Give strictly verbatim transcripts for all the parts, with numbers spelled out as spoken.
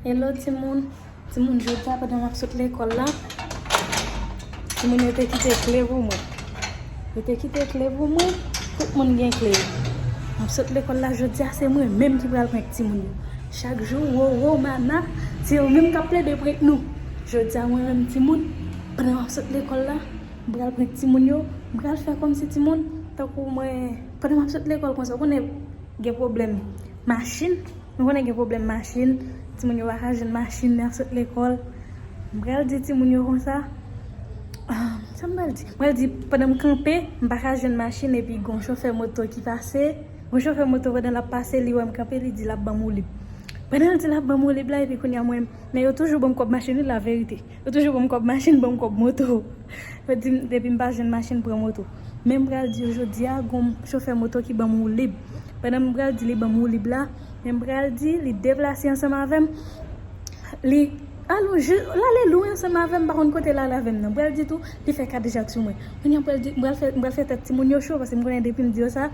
Hello timoun. Timoun, jodi a pandan m ap sot lekòl la, timoun yo te kite kle pou mwen. Yo te kite kle pou mwen. Tout moun gen kle yo. M ap sot lekòl la jodi a, se mwen menm ki pral prank timoun yo. Chak jou, Roro, Mana, se yo menm k ap plede prank nou. Jodi a, mwen menm timoun, pandan m ap sot lekòl la, m pral prank timoun yo. M pral fè kòmsi timoun, tankou mwen, pandan m ap sot lekòl konsa, ou konnen gen pwoblèm machin. Nou konnen gen pwoblèm machin, timoun yo pa ka jwenn machin lè y ap sot lekòl. M pral di timoun yo konsa, ah, sa m pral di? M pral di, pandan m kanpe, m pa ka jwenn machin, epi gen yon chofè moto ki pase. Yon chofè moto, pandan l ap pase, li wè m kanpe, li di l ap ban m woulib. Pandan l di l ap ban m woulib la, epi kounye a mwen, men yo toujou ban m kòb machin wi, la verite. Yo toujou ban m kòb machin, ban m kòb moto. Yo di m, depi m pa jwenn machin, pran moto. Men m pral di yo jodi a, gon chofè moto ki ban m woulib. Pandan m pral di li ban m woulib la, men m pral di li deplase ansanm avè m. Li al, l ale lwen ansanm avè m, m pa konn kote l ale avè m nan. M pral di tou, li fè kadejak sou mwen. Kounye a m pral di, m pral fè, m pral fè tèt timoun yo cho, paske m konnen depi m di yo sa,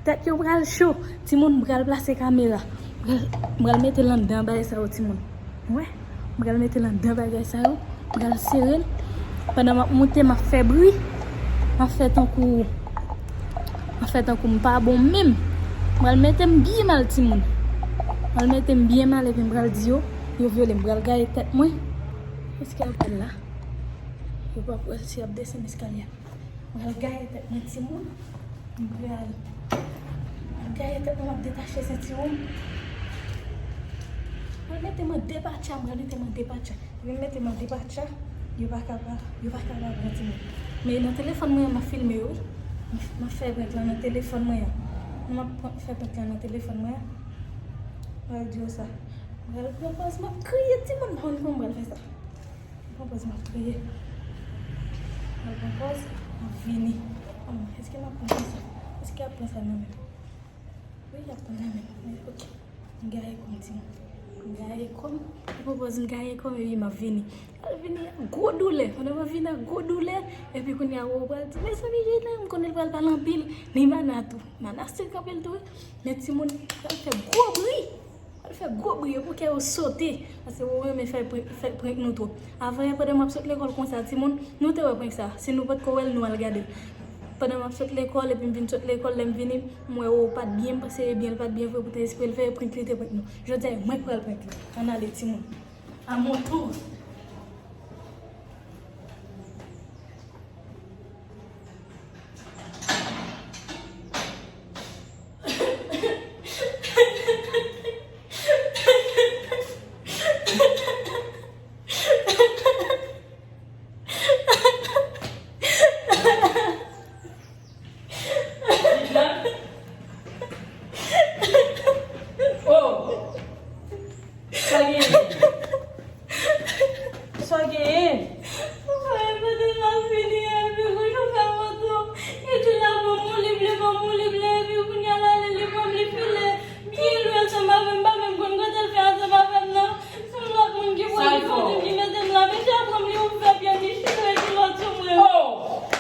tèt yo pral cho. Timoun, m pral plase kamera. M pral, m pral mete l anndan bagay sa yo, timoun. Wè, m pral mete l anndan bagay sa yo, m pral sere l. Pandan m ap moute, m ap fè bri, m ap fè tankou, m ap fè tankou m pa bon menm. M pral mete m byen mal, timoun. M pral mete m byen mal, epi m pral di yo, yo vyole m, m pral gaye tèt mwen. Èske y ap wè l la? Yo p ap wè si y ap desann eskalye a. Mwen al gaye tèt mwen, timoun. Mwen al, al gaye tèt mwen, m ap detache sentiwon m. Mwen mete mwen depatcha, mwen mete mwen depatcha. Mwen mete mwen depatcha, yo pa ka pa, yo pa ka pa pran timoun. Men nan telefòn mwen an, m ap filme yo, wi. M ap fè prank lan nan telefòn mwen an. M ap pran, fè prank lan nan telefòn mwen an. Mwen al di yo sa. Mwen al pran pòz, m ap kriye, timoun, m pa konn kòman mwen al fè sa. Pran pòz, m ap kriye. Mwen pran pòz, m ap vini. Ann, èske m ap pran sa? Èske y ap pran sa nan men m? Wi, y ap pran nan men m. Men, ok. M gaye kò m, timoun. M gaye kò m. Mwen pran pòz, m gaye kò m, epi m ap vini. Al vini ak gwo doulè. Pandan m ap vini ak gwo doulè, epi kounye a, ou pral di, mezanmi, Jina, m konnen l pral pale anpil. Ni Mana tou. Mana still kanpe l tou, wi. Men timoun, pral fè gwo bri. Al fè gwo bri, yo pou kè yo sote, paske yo renmen fè prank, fè prank nou twòp. Avan yè, pandan m ap sot lekòl konsa, timoun, nou te wè prank sa. Si nou potko wè l, nou al gade l. Pandan m ap sot lekòl, epi m vin sot lekòl, lè m vini, m wè Roro pa t byen, m panse e byen, l pa t byen vre, poutèt espre l fè prank, li te prank nou. Jodi a, e mwen k pral prank li. Ann ale, timoun. A mon tour. Oh! Sa genyen? Sa genyen? Mwen, pandan m ap vini, epi gon chofè moto, li di l ap ban m woulib, li ban m woulib la, epi kounye a l ale, li pran m, li file byen lwen ansanm avè m, m pa menm konn kote l fè ansanm avè m nan. Se yon lòt moun ki pran m, ki mete m la, mesye a pran m, li ouvè pye m, li chire kilòt sou mwen. Oh!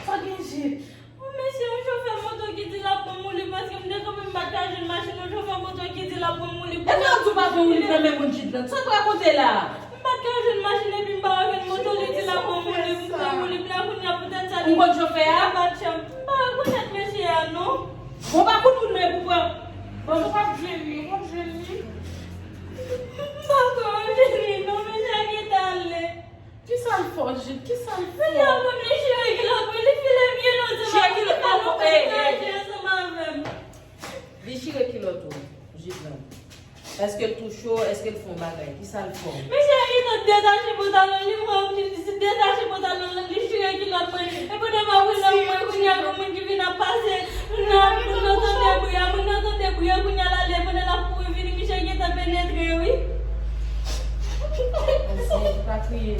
Sa gen, Jid? Yon mesye, yon chofè moto ki di l ap ban m woulib paske m te kanpe, m pa t ka jwenn machin, yon chofè moto ki di l ap ban m woulib. Epi yo di w pa gen woulib nan men moun, Jid la. Sa w rakonte la? M pa t ka jwenn machin epi m pa wè menm moto, li di l ap ban m woulib. M pran woulib la kounye a poutèt sa li. Ou konn chofè a? Li pa t chanm. M pa rekonèt mesye a non. Bon, pa kout moun men pou pran. Bon, ou p ap jwenn li, ou p ap jwenn li. M pa ka jwenn li non, mesye a gentan ale. Kisa l fè w, Jid? Kisa l fè w? Mesye a pran m, li chire kilòt mwen, li file m byen lwen ansanm avè m, li pa nan pòch, li mache ansanm avè m. Li chire kilòt ou, Jid lan? Èske l touche w? Èske l fè yon bagay? Kisa l fè w? Mesye a gentan detache pantalon l, li pran m, li detache pantalon l, li chire kilòt mwen. E pandan m ap ri nan mwen, kounye a gon moun ki vin ap pase. Moun nan, moun nan tande bri a, moun nan tande bri a, kounye a l ale, pandan l ap kouri vini, misye gentan penetre, wi. Ansi, pa kriye.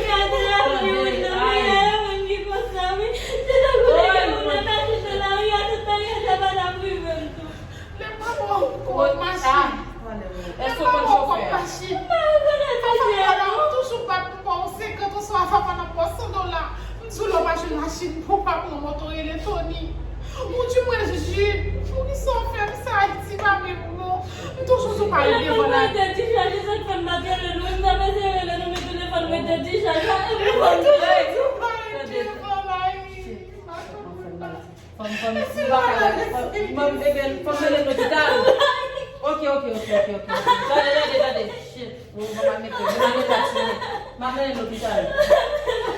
Gade la, moun nan, moun ki konsa, wi. Se tankou nèg yo nan kache nan lari a, tout bagay sa pa t ap rive m tou. Men pa bon, kòd machin. Èske w konn chofè a? Papa, papa, toujou bat pou ba w senkant oswa papa nan pòs san dola. M di w lè w pa jwenn machin pou w pa pran moto, rele Tony. Ou di mwen, Jid, ou Telefòn mwen te dichaje, sa k fè m pa t rele nou. M t ap eseye rele nou, men telefòn mwen te dichaje. Mwen toujou di w pa rete devan Mayi. Fòm, fòm, si w pa ka, fòm, fòm, bebe, fòm mennen l lopital. Ok, ok, ok, ok, ok. Tande, tande, tande. Shit. Bon, bon, m ap mete, m ap mete la sou mwen. M ap mennen l lopital.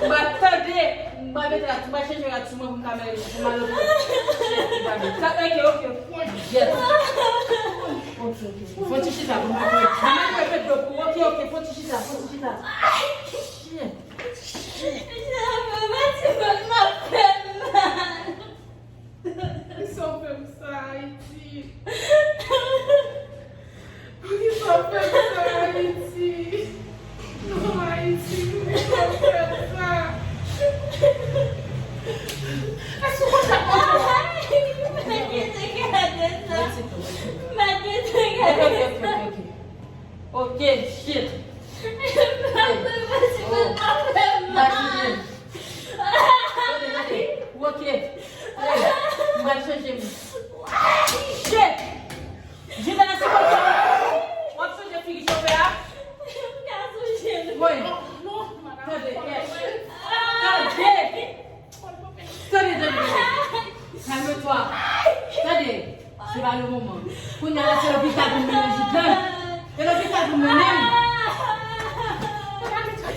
M ap tande, m ap mete la, m ap chanje rad sou mwen pou m ka mennen l, pou m al lopital. Shit, li pa byen. Sa, ok, ok, ok. Yes. Ok, ok, ok. Fò ti chita pou m ap mete. M ap mete dlo pou, ok, ok, fò ti chita, fò ti chita. Shit. Shit. Sa fè m ap fè mal. Poukisa w fè m sa, Ayiti? Poukisa w fè m sa, Ayiti? Non, Ayiti, poukisa w fè m sa? Èske w konn sa k pase? Mwen te gade sa. Mwen te gade sa. Ok, ok, ok, ok. Ok, shit. Mwen te gade sa. Tande, tande. Ok. Hey, m pral chanje m. Shit! Jina, se konsa w ap chanje figi chofè a? M ka sonje l. Wi. Tande, kèt. Tande. Tande, tande, tande. Calme-toi. Tande. Se pa le moman. Kounye a la, se lopital pou m mennen Jina. Se lopital pou m mennen l.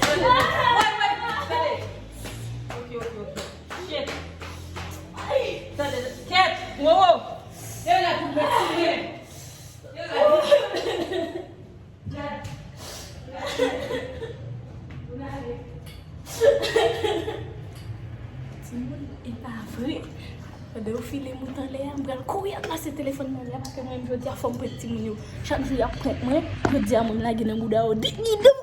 Wi, wi, tande. Ok, ok, ok. Shit. Tande, kèt, wowo. Yo la pou mwen tounen. Yo la. Timoun, e pa vre. Pandan yo file mout anlè a, m pral kouri al pase telefòn nan anlè a, paske mwen menm jodi a fò m pran timoun yo. Chak jou y ap prank mwen, jodi a mwen lage nan bouda yo de gidon.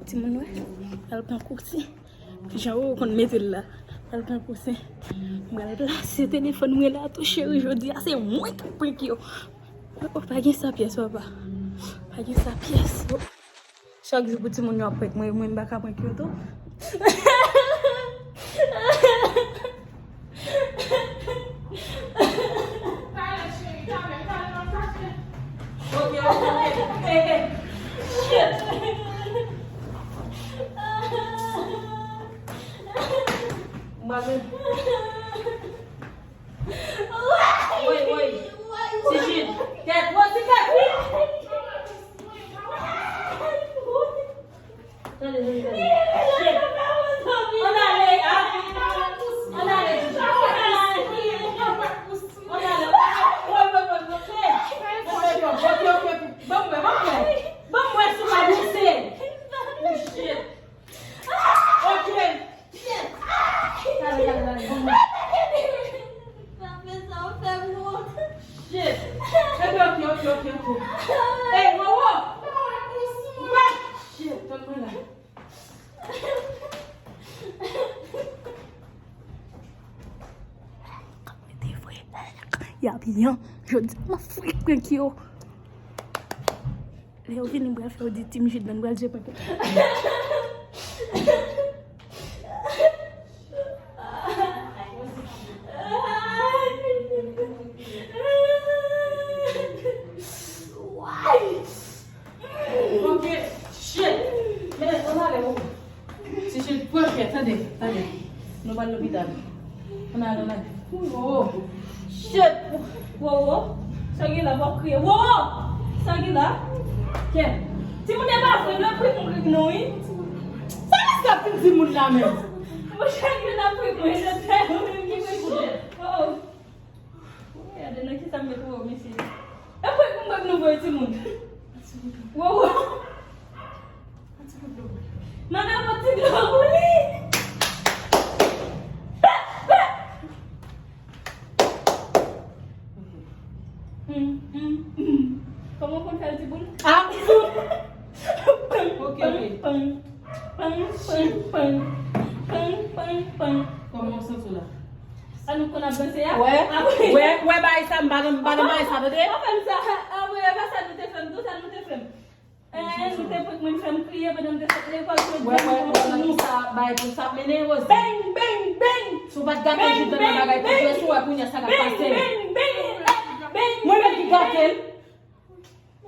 Timoun wè, al pran kouti. Jan ou konn mete l la. Al pran kousen. M pral plase telefòn mwen la tou cheri, jodi a se mwen k ap prank yo. Oh, pa gen sa pyès papa. Pa gen sa pyès. Chak jou pou timoun yo ap prank mwen, mwen m pa ka prank yo tou. Ok, ok, ok. Hey, hey. Shit. Mwen menm. Woy, woy. Ti Jid. Kèt, woy, ti kèt. Tande, tande, tande. Shit. Ann ale, a. Ann ale, Jid. Ann ale. Woy, woy, woy, woy. Ok, ok, ok. Ban mwen, ban mwen. Ban mwen sou pa bouse. Shit. Ok. Gade, gade, gade, bon, bon. Sa fè sa w fè m wont. Shit. Epi, ok, ok, ok, ok. Ey, Wowo. Wè. Shit, tann mwen la. Mete vre. Y ap yan. Jodi, m ap frekant yo. Lè yo vini, m pral fè yo di Team Jid la, m pral jwe prank yo. Ok, shit. Men, ann ale, Wowo. Ti Jid, pran kè, tande, tande. Nou pral lopital. Ann ale, ann ale. Wowo. Shit. Wowo. Sa gen la, w ap kriye. Wowo. Sa gen la. Kè. Timoun e pa vre, nou prank nou, wi. Sa ki sa pou timoun la menm? Monchè, gen la prank mwen, se tè ou menm ki prank mwen. Oh. Gade nan kisa m met Wowo, mesye. E prank pou m prank nou vre, timoun. Wowo. Nan nan pran ti dlo pou li. Hum, hum, hum. Kòman w konn fè l, timoun? Ah! Ok, ok. Pang, pang, pang. Pang, pang, pang. Kòman w santi w la? Sa nou konn ap danse a? Wè, wè, wè, bagay sa, m pa nan, m pa nan bagay sa, tande? Ou fè m sa, apre, e pa sa nou te fè m, tou sa nou te fè m. Eh, nou te pran Mwen fè m kriye pandan m te sot lekòl, jodi a m pran pou nou. Wè, wè, wè, nan ki sa bagay pou sa ap mennen, Rosie? Bang, bang, bang! Si w pa t gate Jidlèn nan bagay pou jwe sou, wè kounye a sa k ap pase. Bang, bang, bang! Mwen menm ki gate l.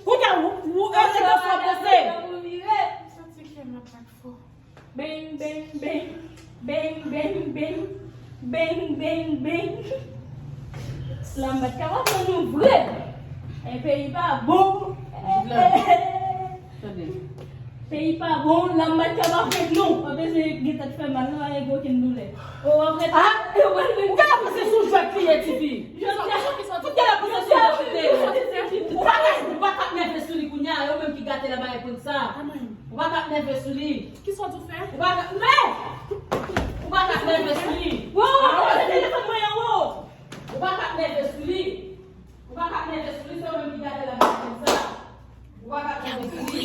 Kounye a, ou, ou, e, e, sa w ap panse? Bang, bang, bang! Bang, bang, bang! Bang, bang, bang! La m pa t ka pa pran nou vre. E peyi pa bon. Jidlèn. Tande. Peyi pa bon, la m pa t ka pa pran nou. Ou bezwen gen tèt fè mal, nou pa gen okenn doulè. O, apre. Ah, ou ka panse sou jwèt li ye, tifi. Jodi a, fout gade pou sa, jodi a, ou pa ka, ou pa ka nève sou li kounye a, yo menm ki gate la bagay prank sa. Ou pa ka nève sou li. Kisa w di w fè? Ou pa ka, men! Ou pa ka nève sou li. Wo, wo, wo, se telefòn mwen an, wo! Ou pa ka nève sou li. Ou pa ka nève sou li, se ou menm ki gate la bagay konsa. Ou pa ka nève sou li.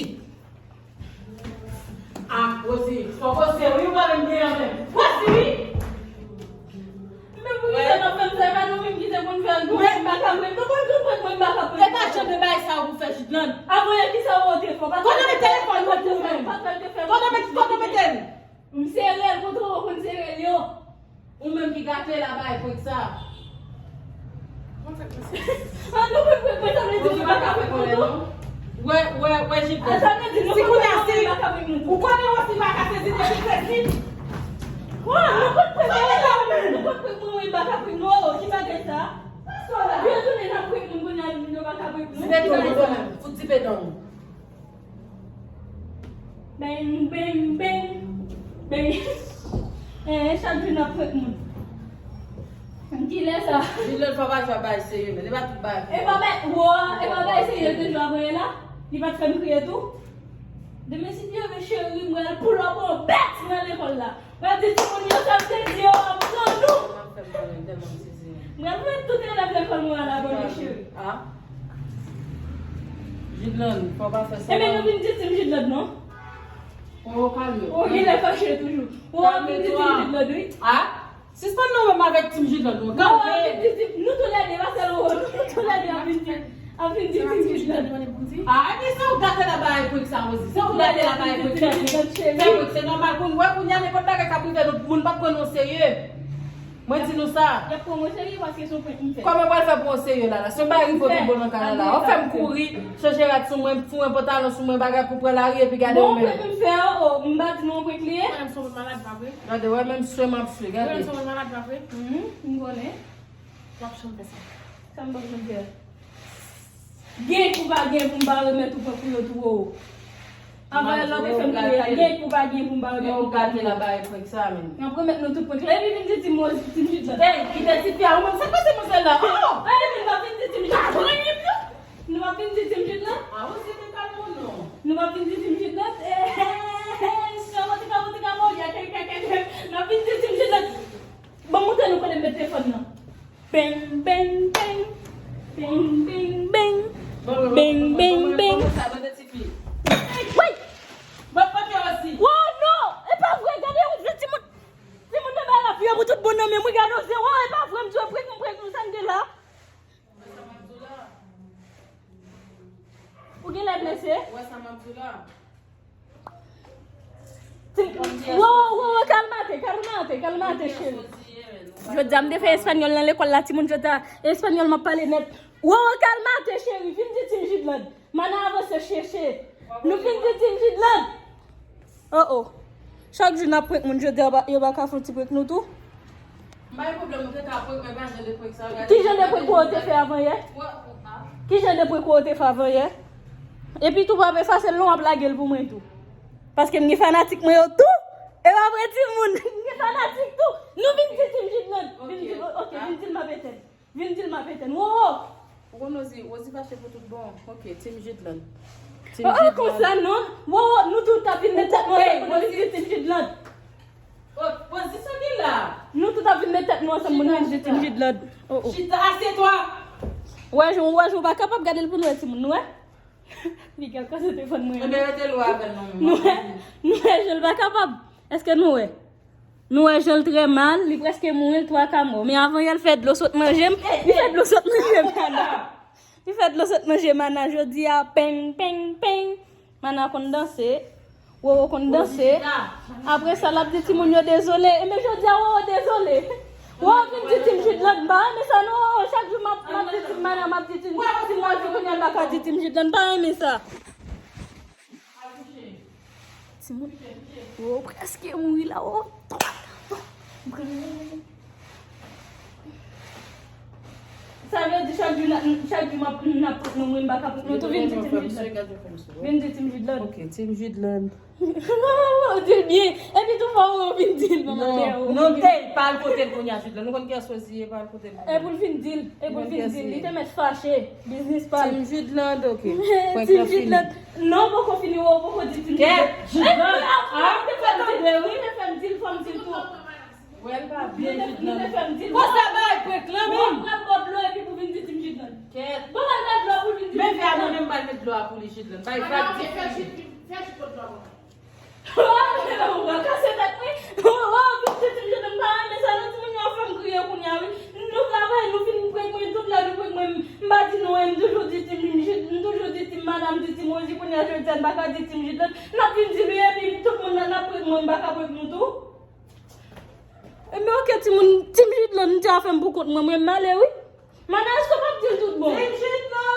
Ah, Rosie, fòk Rosie, wi, ou pa menm gen an menm. Rosie, wi! Men pou kisa n ap fè m sa, e pa nou menm ki te konn fè l tou, men m pa ka prank, nou konn tou prank mwen, m pa ka prank. E pa jan de bagay sa yo pou fè Jidlèn. Avan yè, kisa w te fè? Kote w met telefòn mwen pou ou menm? Kote w met, kote w mete l? M sere l, kote w konn sere l yo? Ou menm ki gate la bay prank sa. An nou prank prank mwen, sa vle di nou pa ka prank mwen tou? Wè, wè, wè, Jidlèn. Sa vle di nou pa ka prank mwen, pa ka prank nou tou. Ou konnen Rosie pa ka sezi depi sezi. Wè, nou konn prank mwen, nou konn prank mwen, pa ka prank nou, ki bagay sa? Yo tounen nan prank moun kounye a, nou pa ka prank nou. Dipe dan mwen, fout dipe dan mwen. Bang, bang, bang. Bang. Eh, chak jou n ap prank moun. Kilè sa? Jidlèn, fò pa jwe bay serye, men li pa tout bay. E pa bay, wo, e pa bay serye te jwe avan yè la? Li pa t fè m kriye tou? Demen si Dye vle, cheri, mwen al pull up on bèt nan lekòl la. Mwen di timoun yo sa m te di yo, m pran nou. Mwen fè mal, tèlman m sezi. Mwen vle tout elèv lekòl mwen an abòne, cheri. Ah. Jidlèn, fò pa fè sa. Ebyen, nou vin di Team Jidlèn, non? Oh, kalme. Oh, li lè fache toujou. Oh, vin di Team Jidlèn, wi. Ah? Sispann nou menm avèk Team Jidlèn, non. Kalme. Nou tou lè de, pa sèl ou, nou tou lè de ap vin di. Ap vin di Team Jidlèn. Ah, epi se ou gate la bay prank sa, Rosie. Se ou gate la bay prank sa. Fè prank, se nòmal pou nou wè kounye a nenpòt bagay k ap rive nou, moun p ap pran nou serye. Mwen di nou sa. Y ap pran mwen serye paske se yon prank m fè. Kòman yo pral fè pran w serye la, la? Se yon bagay rive w tout bon nan kay la, la. Ou fè m kouri, chanje rad sou mwen, foure yon pantalon sou mwen, bagay pou pran lari epi gade w menm. Bon, prank m fè a, oh, m pa di nou yon prank li ye. Mwen menm sou malad, pa vre? Gade, wè, menm swen m ap swe, gade. Mwen menm sou malad, pa vre? Mhm, m konnen. W ap janm fè sa. Sa m p ap janm fè. Gen pou pa gen pou m pa remèt ou prank pou yo tou, oh. Avan yè la ou te fè m kriye, gen pou pa gen pou m pa remèt ou prank pou yo. Gate la bay prank sa, men. M ap remèt nou tout prank la. Epi vin di Team Jidlèn. Ey, kite tifi a, ou menm, sa k pase manzè la? Oh! Ey, vin pa vin di Team Jidlèn. Nou pa vin di Team Jidlèn? Ah, ou se te kalme w non. Nou pa vin di Team Jidlèn? Eh, eh, eh, eh, nou pa vin di Team Jidlèn. Ban m montre nou kote m met telefòn nan. Bang, bang, bang. Bang, bang, bang. Bang, bang, bang. Sa, tande tifi. Woy! Ban papye osi. Wow, non! E pa vre, gade yon vye timoun. Timoun nan bay lavi yo pou tout bon nan men mwen, gade yon zewo, e pa vre, m di w prank, m prank nou, sa n gen la. Ou genlè blese? Ou wè sa m ap di w la? Wo, wo, wo, kalmate, kalmate, kalmate, cheri. Jodi a m te fè espanyòl nan lekòl la, timoun, jodi a espanyòl m ap pale nèt. Wo, wo, kalmate, cheri, vin di Team Jidlèn. Mana avanse, cheri. Nou vin di Team Jidlèn. Oh, oh. Chak jou n ap prank moun, jodi a yo pa ka fè yon ti prank nou tou? M pa gen pwoblèm, ou te ka prank mwen, pa jan de prank sa, gade. Ki jan de prank ou te fè avan yè? Ki jan de prank ou te fè avan yè? Epi tou, pa efase l non, w ap lage l pou mwen tou. Paske m gen fanatik mwen yo tou. E pa vre, timoun? M gen fanatik tou. Nou vin di Team Jidlèn. Vin di, ok, vin di l m ap etèn. Vin di l m ap etèn. Wo, wo! Ou konn Rosie, Rosie fache pou tout bon. Ok, Team Jidlèn. Team Jidlèn. Oh, oh, konsa non. Wo, wo, nou tout ap vin met tèt nou ansanm pou nou vin di Team Jidlèn. Oh, pozisyon ki la? Nou tout ap vin met tèt nou ansanm pou nou vin di Team Jidlèn. Oh, oh. Chita, assieds-toi. Wè, jan, wè, jan w pa kapab gade l pou nou wè timoun, nou wè? Li gen kòz telefòn mwen. Ebyen, rete lwen avè l non, men. Nou wè, nou wè, jan l pa kapab. Èske nou wè? Nou wè jan l trè mal, li prèske mouri, l twa ka mò. Men avan yè, l fè dlo sot nan je m, li fè dlo sot nan je m, Ana. Li fè dlo sot nan je m, Ana, jodi a, peng, peng, peng. Mana konn danse. Wowo konn danse. Apre sa, l ap di timoun yo dezole. Enben jodi a, Wowo dezole. Wowo vin di Team Jidland, m pa renmen sa non. Wowo, chak jou m ap, m ap di Team Mana, m ap di Team, Team Wowo, kounye a m pa ka di Team Jidland, m pa renmen sa. Timoun, Wowo prèske mouri la, Wowo. Sa vle di chak jou, n a- chak jou m ap, n ap pran non mwen, m pa ka pran. Nou tou vin di Team Jidland. Vin di Team Jidland. Ok, Team Jidland. Ou di l byen. Epi tou fò ou vin di l, manman. Non, non, te pa al kote l kounye a, Jidland. Nou konn kiyès Rosie ye, pa al kote l. E pou l vin di l. E pou l vin di l. Li te mèt fache. Biznis pa l. Team Jidland, ok. Prank lan fini. Non, poko fini, ou poko di Team Jidland. Kèt, Jidland. Ah, ou te fè m di l, ou te fè m di l, fò m di l tou. Wè, l pa byen, Jidland. Konsa bagay prank lan menm. Ou pral bò dlo epi pou vin di Team Jidland. Kèt. Bon, al met dlo pou vin di Team Jidland. Men fè a mwen menm, m pral met dlo a pou li, Jidland. Bay vag di fè Jidland. Fè Jidland dlo a pou mwen. Ou pa kase tèt mwen. Ou vin di Team Jidland, m pa renmen sa non, timoun yo ap fè m kriye kounye a wi. Nou travay, nou fin prank mwen, tout lè nou prank mwen, m pa di nou, m toujou di Team Jid, m toujou di Team Mana, m di Team Rosie, kounye a jodi a m pa ka di Team Jidland. N ap vin di li epi tout moun nan ap prank mwen, m pa ka prank nou tou. Enben, ok, timoun, Team Jidland, nou te a fè m pou kont mwen, mwen m ale, wi. Mana, èske w p ap di l tout bon? Team Jidland!